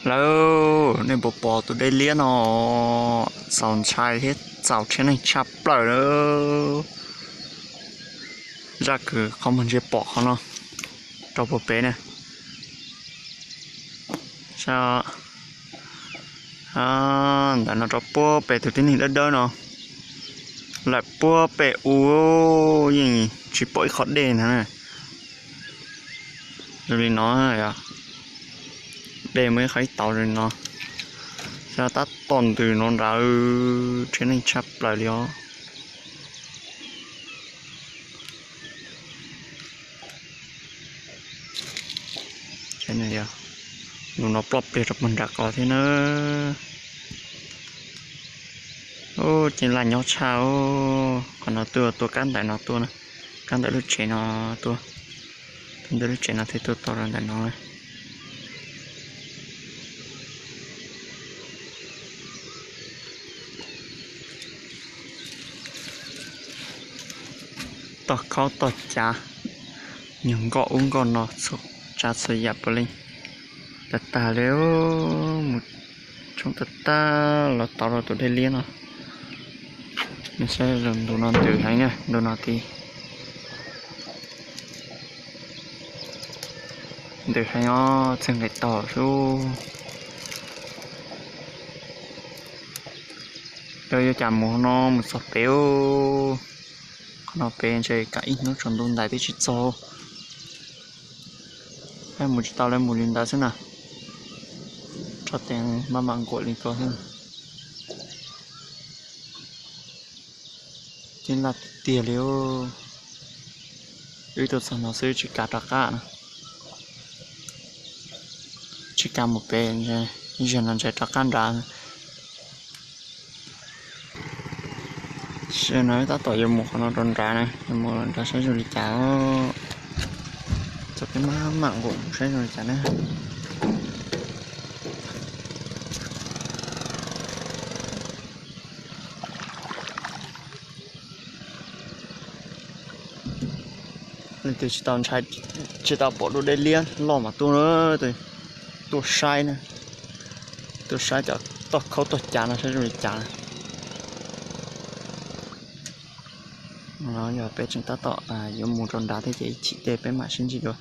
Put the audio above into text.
Lawm, nej puas pom tus dej liab no? Txaus ntshai thiab txaus rhiab neeg tshaj plaws lawm. Zaj kws qhov muag ntsia pom qhov no rau puag pem na. Ntawm no rau puag pem tus tib neeg dawb dawb no, lawm puag pem u, yeej tsis pom ib qho dej ntag na. Zoo li no, dej muaj ib qho ib tauv zoo li no, xyov tab tom ntws no nrad, rhiab neeg tshaj plaws li os. Lus no ploj pliag rau puag nram ko thiab na. Ceeb laj nyob tshaj, qhov no tuaj, tuaj kab ntawm no tuaj, kab ntawm lub tsev no tuaj, kab ntawm lub tsev no thiaj tuaj tau rau ntawm no. Toj khaub toj cav, nyuag nkoj ub nkoj no, txhua tsav txhua yam puav leej tag tag li. Mus tshoob tag tag los tau rau tus dej liab no. Nej saib zoo ntu no ntws heev na, ntu no tid ntws heev os, txij nqis tag xwb. Yog yuav cas mus no mus txog pem, qhov no pem ntshe kav ib hnub tsaus ntuj ntais twb tsis txog. Mus tsis tau lawv mus li ntawd xwb na. Tso tes maj mam nkuam li ko xwb. Ceeb laj tiag tiag li. Wb tuaj txog no xwb tsis kav rov qab, tsis kav mus pem, zaum no ntshe rov qab nrad. Zaum no tab tom yuav mus qhov no rau nrad na, yuav mus nrad saib zoo li cas. Txog peb maj mam nkuam mus saib zoo li cas na. Leej twg tsis tau ntshai, tsis tau pom dua dej liab loj mas tuaj, tuaj saib na, tuaj saib cov toj khaub toj cav no saib zoo li cas na. Yog peb tseem tab tom yuav mus rau nrad thiab ces ib chim tej peb mam sib ntsib dua.